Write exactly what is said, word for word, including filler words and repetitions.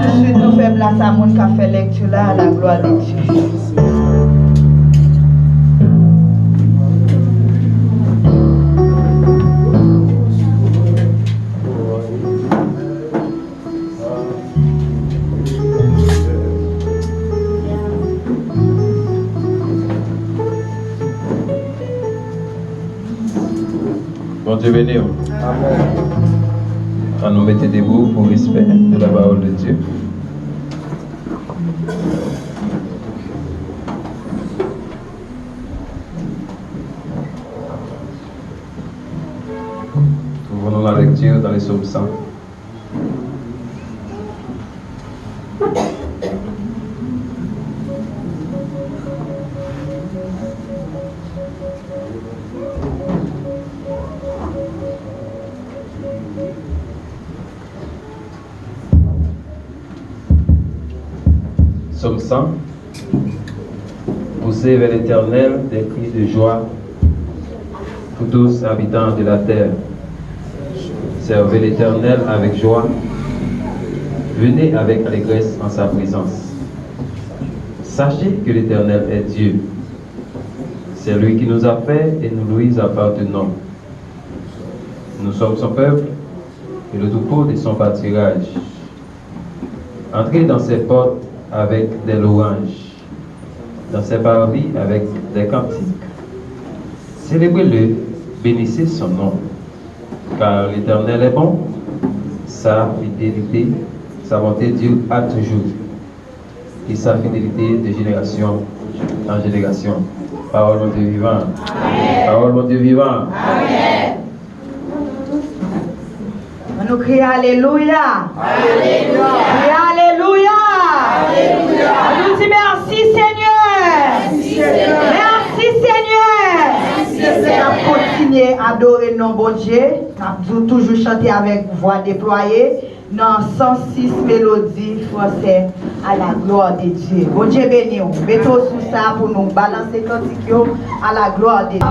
Touswit, nou fè plas a moun k ap fè lèkti la, à la gloire de Dieu. Bondye beni w. Amèn. Ann nou mete debou pou respè de la parole de Dieu. Nous venons la lecture dans les psaumes cent. Psaume cent. Poussez vers l'Éternel des cris de joie, vous tous habitants de la terre. Servez l'Éternel avec joie. Venez avec allégresse en sa présence. Sachez que l'Éternel est Dieu. C'est lui qui nous a fait et nous lui appartenons. Nous sommes son peuple et le troupeau de son pâturage. Entrez dans ses portes avec des louanges, dans ses parvis avec des cantiques. Célébrez-le, bénissez son nom. Car l'Éternel est bon, sa fidelite, sa bonte dure à toujours, et sa fidélité de génération en génération. Pawòl Bondye vivan. Amèn. Pawòl Bondye vivan. Amèn. Ann nou kriye alelouya. Alelouya. Kriye alelouya. Alelouya. Ann nou di mèsi Senyè. Mèsi Senyè. Mèsi Senyè. Mèsi Senyè. N ap kontinye adore non Bondye. N ap tou-, toujou chante avèk vwa deplwaye nan san sis melodi fransè, à la gloire de Dieu. Bondye beni w. Mete w sou sa pou nou balanse kantik yo, à la gloire de Dieu.